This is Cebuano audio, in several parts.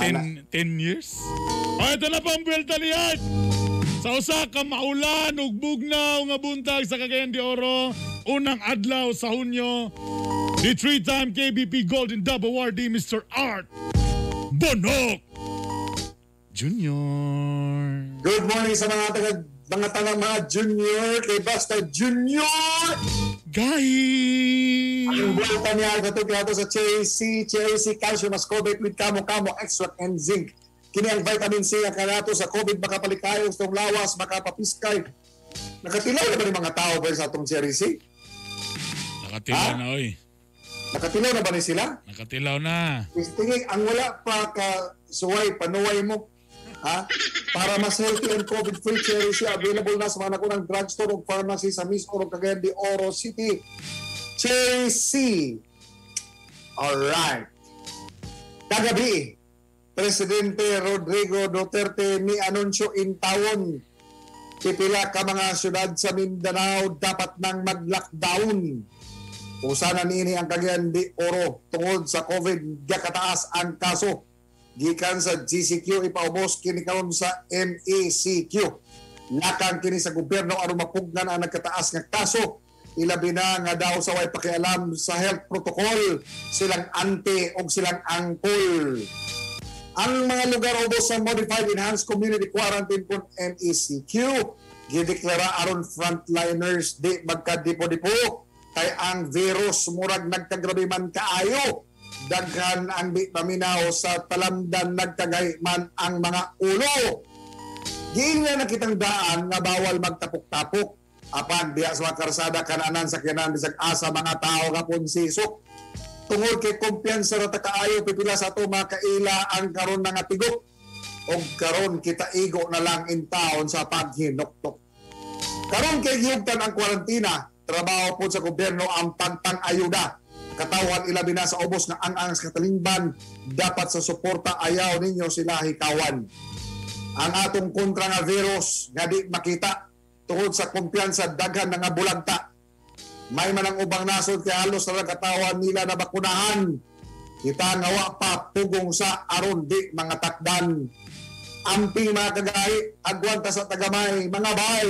10, 10 years? Oh, ito na po ang buwelta ni Art! Sa usa ka maulan ug bugnaw nga buntag sa Cagayan de Oro, unang adlaw sa Hunyo, the three-time KBP Golden Dove Awardee, Mr. Art Bonok Junior. Good morning sa mga taga mga tanang mga junior kay basta junior. Guys! Ang buwelta niya katong ato sa Cherry C, Cherry C Calcium Ascorbate with Kamo Kamo Extract and Zinc. Kini ang vitamin C ang kanato sa COVID makapalikayong sa itong lawas, makapapiskay. Nakatilaw na ba ni mga tao ba sa atong Cherry C? Nakatilaw Ha? Na, oy. Nakatilaw na ba ni sila? Nakatilaw na. Tingin, ang wala pa ka suway, panuway mo. Ha? Para mas healthy and COVID-free, Cherry C available na sa mga nakunang drugstore o pharmacy sa Miss Oro, Cagayan de Oro City. Cherry C. Alright. Kagabi, Presidente Rodrigo Duterte ni anunsyo in tawon pipila ka mga syudad sa Mindanao dapat nang mag-lockdown. Usa na niini ang Cagayan de Oro tungod sa COVID gakataas ang kaso. Gikan sa GCQ ipaubos kini karon sa MECQ. Lakang kini sa gobyerno aron mapugnan ang nagkataas nga kaso, ilabi na nga daw sa way pakialam sa health protocol silang ante og silang angkol. Ang mga lugar ubos sa Modified Enhanced Community Quarantine kun MECQ gideklara aron frontliners di magkadipo-dipo kay ang virus murag nagkagrabe man kaayo. Daghan ang di paminaw sa talamdan, nagkagay man ang mga ulo. Giingnan na kitang daan nga bawal magtapok-tapok. Apan diya sa mga karsada kananan sa kinan bisag asa mga tao nga ponsisok. Tungod kay kumpiyansa ra ta kaayo pipila sa ato mga kaila ang karon na nga tigok. Og karon kita igo na lang in town sa paghinuktok. Karon kay gihugtan ang kwarantina, trabaho po sa gobyerno ang pagpang-ayuda. Katawan ilabi na sa ubos nga ang-ang sa katalingban, dapat sa suporta ayaw ninyo sila hikawan. Ang atong kontra nga virus nga di makita tungod sa kumpiyansa daghan na nga bulagta. May man ang ubang nasod kay halos na lang katawan nila na bakunahan. Kita nga wa pa pugong sa aron di mga takdan. Amping mga kagahi, agwanta sa tagamay, mga bay.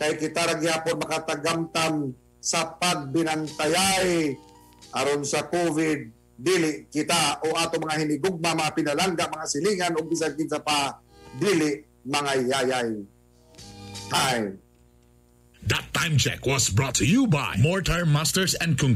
Kay kita ra gyapon makatagamtam sa pagbinantayay aron sa COVID dili kita o ato mga hinigugma, mga pinalangga, mga silingan o bisan kinsa pa dili mga yayay. Hi. That time check was brought to you by Mortar Masters and Concrete.